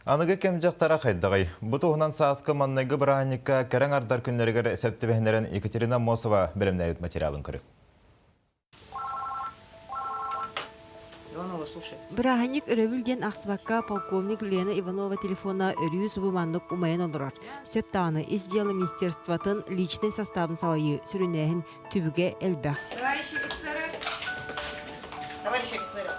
Аныгы кэм дьахтара хайдаҕый? Бу туһунан сааскы маннайгы бырааһынньыкка кэрэҥ ардар күннэригэр сөп түбэһиннэрэн Екатерина Мосова бэлэмнээбит материалын көрүҥ. Бырааһынньык өрөбүл диэн ахсыбакка полковник Лена Иванова телефона өрүү субу маннык умайан олорор. Сөп даҕаны ис дьыала министерствотын личнэй састаабын салайыы, сүрүннээһин түбүгэ элбэх. Товарищи офицеры! Товарищи офицеры!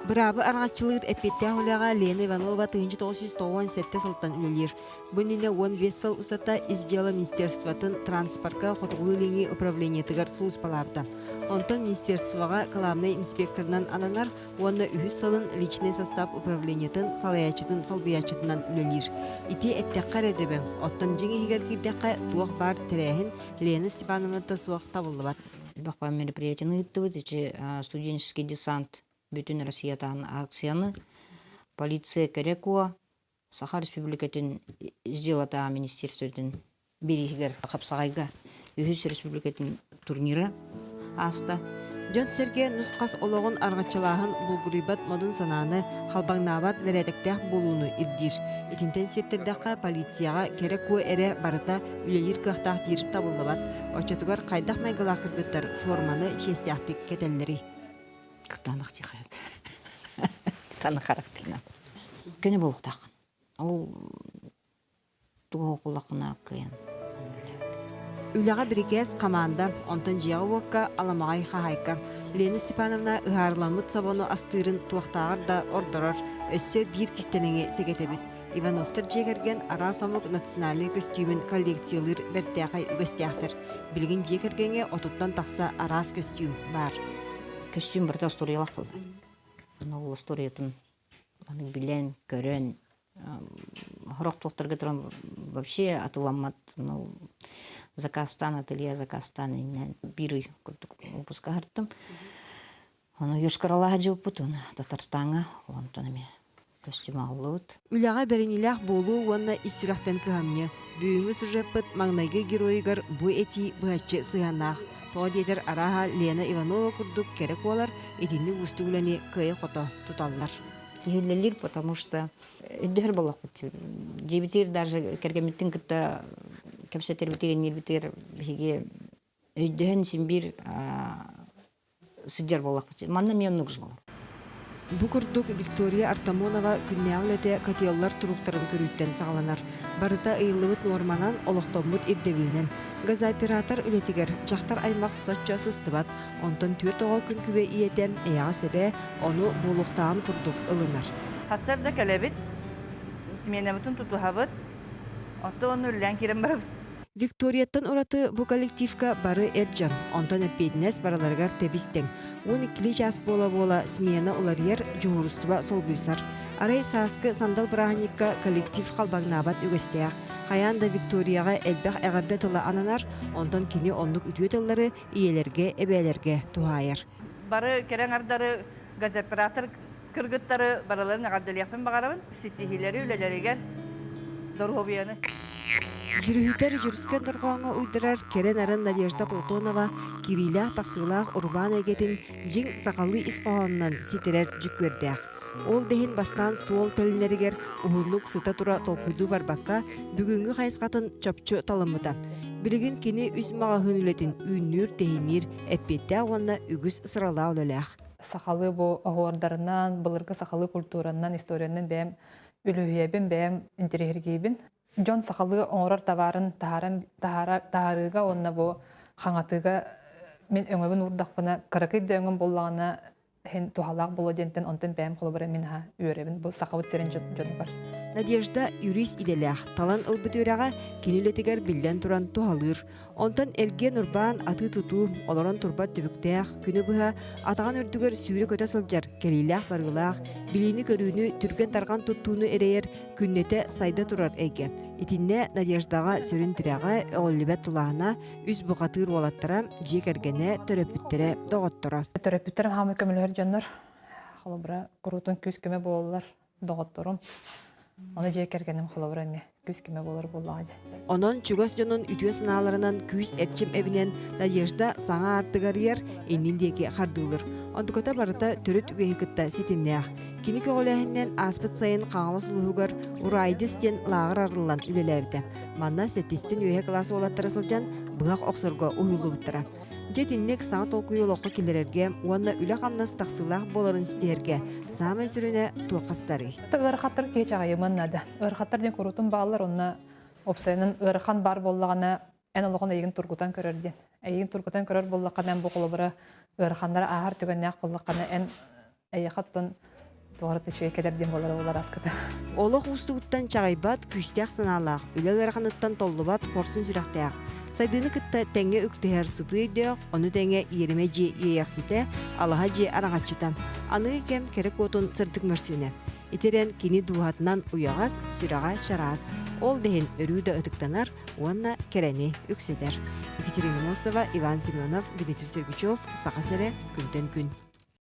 Быраабы араҥаччылыыр эппиэттээх үлэҕэ Лена Иванова 1997 сылтан үлэлиир. Бу иннинэ 15 сыл устата Ис дьыала министерствотын транспорка Хотугулуу-Илиҥҥи управлениетыгар сулууспалаабыта. Онтон министерствоҕа кылаабынай инспекторынан ананар уонна үһүс сылын личнэй состав управлениетын салайааччытын солбуйааччытынан үлэлиир. Ити эттэххэ эрэ дөбөҥ, оттон дьиҥ иһигэр киирдэххэ туох баар тэрээһин Лена Степановната суох табыллыбат. Элбэх мероприятияны ыыттыбыт. Ити студенческий десант бүтүн Россиятааҕы акцияны полиция кэрэ куо Саха Республикатын дьыалатааҕы министерствотын бирииһигэр хапсаҕайга үһүс республикатын турнира ааста. Дьон-сэргэ нус-хас олоҕун арҕаччылааһын булгуруйбат модун санааны, халбаҥнаабат бэрээдэктээх буолууну ирдиир. Итинтэн сиэттэрдэххэ, полицияҕа кэрэ куо эрэ барыта үлэлиир кыахтаах диир табыллыбат. Оччотугар хайдах майгылаах кыргыттар форманы чиэстээхтик кэтэллэрий? Кытаанах тихая. Кытаанах характерынан. Көнө буолуохтааххын. Ол тугу кулахына кыайан. Үлэҕэ бирикээс хамаанда, онтон дьиэҕэ-уокка аламаҕай хаһаайка. Лена Степановна ыһаарыламмыт собону астыырын туохтааҕар да ордорор. Өссө биир кистэлэҥи сэгэтэбит. Ивановтар дьиэ кэргэн араас омук национальнай көстүүмүн коллекциялыыр бэртээхэй үгэстээхтэр. Билигин дьиэ кэргэҥҥэ отуттан тахса араас көстүүм баар. Көстүүм барыта остуоруйалаах буолла. Ол остуоруйатын аны билэн, көрөн, сорох туохтарга туран вообще атыламмат, ну, заказтаан, ателье заказтаан иннинэн биир ый курдук выпуска аһартым. Ону Йошкар-Олаҕа дьиэбиппит, уонна Татарстаҥҥа, онтон эмиэ көстүүм аҕаллыбыт. Үлэҕэ бэриниилээх буолуу уонна ис сүрэхтэн кыһамньы. Бүгүҥҥү сюжеппыт маҥнайгы геройугар бу этии быһаччы сыһыаннаах. Тоҕо диэтэр арааһа Лена Иванова курдук кэрэ куолар итинник уустук үлэни кыайа-хото туталлар. Киһи үлэлиир, потому что өйдөһөр буоллахпыт. Дьиэбитигэр даже кэргэммиттин кытта кэпсэтэрбитигэр, инниирбитигэр биһиги өйдөһөн син биир сылдьар буоллахпыт. Манна эмиэ оннук буолар. Бу курдук Виктория Артамонова күннээҕи үлэтэ котеллар туруктарын көрүүттэн саҕаланар. Барыта ыйыллыбыт нуорманан, олохтоммут ирдэбилинэн. Газооператор үлэтигэр дьахтар аймах соччо сыстыбат, онтон түөрт оҕо күн күбэй ийэтэ эйэҕэс эбээ ону буолуохтааҕын курдук ылынар. Сарсыарда кэлэбит, сменабытын тутуһабыт, оттон онно үлэлээн киирэн барабыт. Викторияттан ураты бу коллективка бары эр дьон, онтон эппиэтинэс барыларыгар тэбис-тэҥ. 12 чаас буола-буола смена уларыйар, дьуһуурустуба солбуйсар. Арай сааскы сандал бырааһынньыкка коллектив халбаҥнаабат үгэстээх. Хайаан да Викторияҕа элбэх эҕэрдэ тыла ананар, онтон кини оннук үтүө тыллары ийэлэргэ, эбээлэргэ туһаайар. Бары кэрэ аҥардары газоператор Кыргыттары барыларын эҕэрдэлиэхпин баҕарабын. Ситиһиилэри үлэлэригэр доруобуйаны. Дьүрүһүтэр дьүрүскэн дорҕооҥҥо уйдарар кэрэ-нарын Надежда Платонова киириилээх-тахсыылаах урбаан эйгэтин дьиҥ сахалыы ис хоһоонунан ситэрэр дьүккүөрдээх. Ол да иһин бастаан суол тэлинэригэр уһуннук сыта-тура толкуйдуу барбакка, бүгүҥҥү хайысхатын чопчу талыммыта. Билигин кини үс маҕаһыын үлэтин үүннүүр-тэһиинниир эппиэттээх уонна үгүс сыралаах үлэлээх. Сахалыы бу оһуордарынан, былыргы сахалыы культуранан, историянан бэйэм үлүһүйэбин, бэйэм интэриэһиргиибин. Дьон сахалыы оҥорор табаарын таһааран таһаарыыга уонна бу хаҥатыыга мин өҥөбүн уурдахпына, кыракый да өҥөм буоллаҕына иһин туһалаах буолуо диэнтэн онтон бэйэм холобура мин аһа үөрэбин бу сахабыт сирин дьонугар. Надежда юрист идэлээх, талан ылбыт үөрэҕэ кини үлэтигэр биллэн туран туһалыыр. Онтон эргиэн-урбаан, атыы-тутуу, олорон турбат түбүктээх, күнү быһа атаҕын үрдүгэр сүүрэ-көтө сылдьар, кэлиилээх-барыылаах, билиини-көрүүнү, түргэн-тарҕан туттууну эрэйэр, күннэтэ сайда турар эйгэ. Итиннэ Надеждаҕа сүрүн тирэҕэ, өҕүллүбэт тулаана, үс бухатыыр уолаттара, дьиэ кэргэнэ, төрөппүттэрэ, доҕотторо. Төрөппүттэрим хаамай көмөлөһөр дьоннор. Холобура, куруутун күүс-көмө буолаллар доҕотторум. Ону дьиэ кэргэним холобура эмиэ күүс-көмө буолар буоллаҕа дии. Онон чугас дьонун үтүө санааларынан күүс-эрчим эбинэн Надежда саҥа аартыгар ыйар, иннин диэки хардыылыр. Онтуката барыта төрүт үгэһи кытта ситимнээх. Кини көҕүлээһининэн ааспыт сайын Хаҥалас улууһугар Урайдис диэн лааҕыр арыллан үлэлээбитэ. Манна сэттистэн үөһэ кылаас уолаттара сылдьан быһах охсорго уһуйуллубуттара. Дьэ итинник саҥа толкуйу олоххо киллэрэргэ уонна үлэ-хамнас тахсыылаах буоларын ситиһэргэ саамай сүрүнэ туохха сытарый? Ыарахаттар киһи чаҕыйыман наада. Ыарахаттар диэн куруутун бааллар, онно уопсайынан ыарахан баар буоллаҕына эн олоҕун эйигин тургутан көрөр диэн. Эйигин тургутан көрөр буоллаххына эн бу холобура ыараханнары ааһар түгэннээх буоллаххына эн эйиэхэ оттон туора үчүгэй кэлэр диэн буолара буолар аскыта. Олох уустугуттан чаҕыйбат, күүстээх санаалаах, үлэ ыараханыттан толлубат хорсун сүрэхтээх, сайдыыны кытта тэҥҥэ үктэһэр сытыы өйдөөх, ону тэҥэ иэримэ дьиэ иэйэхситэ, алаһа дьиэ араҥаччыта. Аныгы кэм кэрэ куотун сырдык мөрсүөнэ. Итирэн кини дууһатынан уйаҕас, сүрэҕэ чараас. Ол да иһин өрүү да ытыктанар уонна кэрэни үксэтэр. Екатерина Мосова, Иван Семенов, Дмитрий Сергучев, Саха сирэ, күнтэн күн.